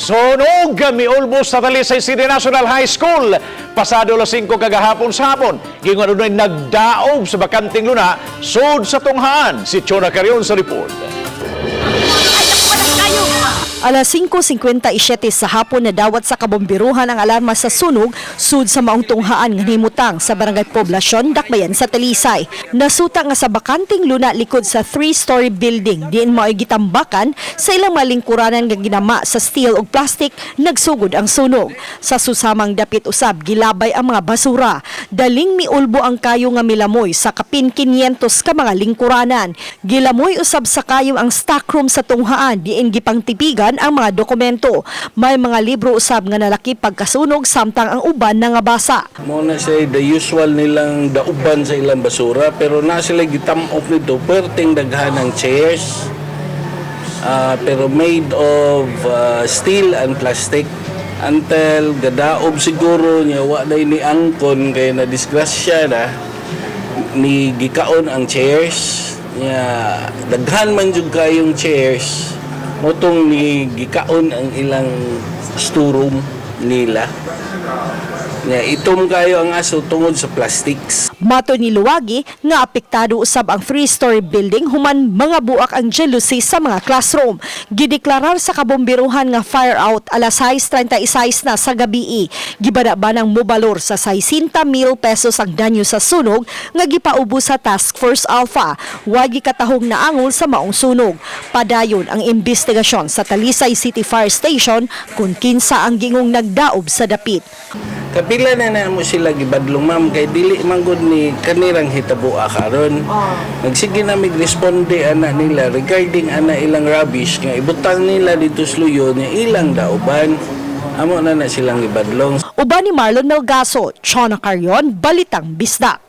Sunog miulbos sa Talisay City National High School. Pasado alas 5 kagahapon sa hapon. Giingon adunay nagdaob sa bakanting luna sud sa tunghaan. Si Chona Carion sa report. Alas 5:57 sa hapon, nadawat sa kabombiruhan ang alarma sa sunog sud sa maong tunghaan nga himutang sa Barangay Poblasyon, Dakbayan sa Talisay. Nasuta nga sa bakanting luna likod sa three-story building diin mao'y gitambakan sa ilang malingkuranan nga ginama sa steel ug plastic nagsugod ang sunog. Sa susamang dapit usab gilabay ang mga basura. Daling miulbo ang kayo nga milamoy sa kapin 500 ka mga lingkuranan. Gilamoy usab sa kayo ang stockroom sa tunghaan diin gipangtipigan ang mga dokumento. May mga libro usab nga nalaki pagkasunog samtang ang uban nangabasa. Mao na siya the usual nilang dauban sa ilang basura, pero na sila gitam-ok nito perting daghan ng chairs, pero made of steel and plastic until gadaob siguro niya, wa day ni angkon kay na disgrasya na ni gikaon ang chairs niya. Daghan man jud kayong chairs motong ni gikaon ang ilang storeroom nila niya. Itom kayo ang aso tungod sa plastics. Matod ni Luwagi nga apektado usab ang three-story building human mga buak ang jalousie sa mga classroom. Gideklarar sa kabombiruhan nga fire out alas 6:36 na sa gabi. Gibana-banang mobalor sa 60 mil pesos ang danyo sa sunog nga gipaubos sa Task Force Alpha. Wa gikatahong naangol sa maong sunog. Padayon ang investigasyon sa Talisay City Fire Station kung kinsa ang gingong nagdaob sa dapit. Kapila na na mo sila gibadlong, ma'am, kay dili man gud ni kanirang hitaboa karon. Nagsige na mig responde ana nila regarding ana ilang rubbish nga ibutang nila dito sa luyo niya ilang dauban. Amo na na silang gibadlong. Uban ni Marlon Melgaso, Chona Carion, Balitang Bisdak.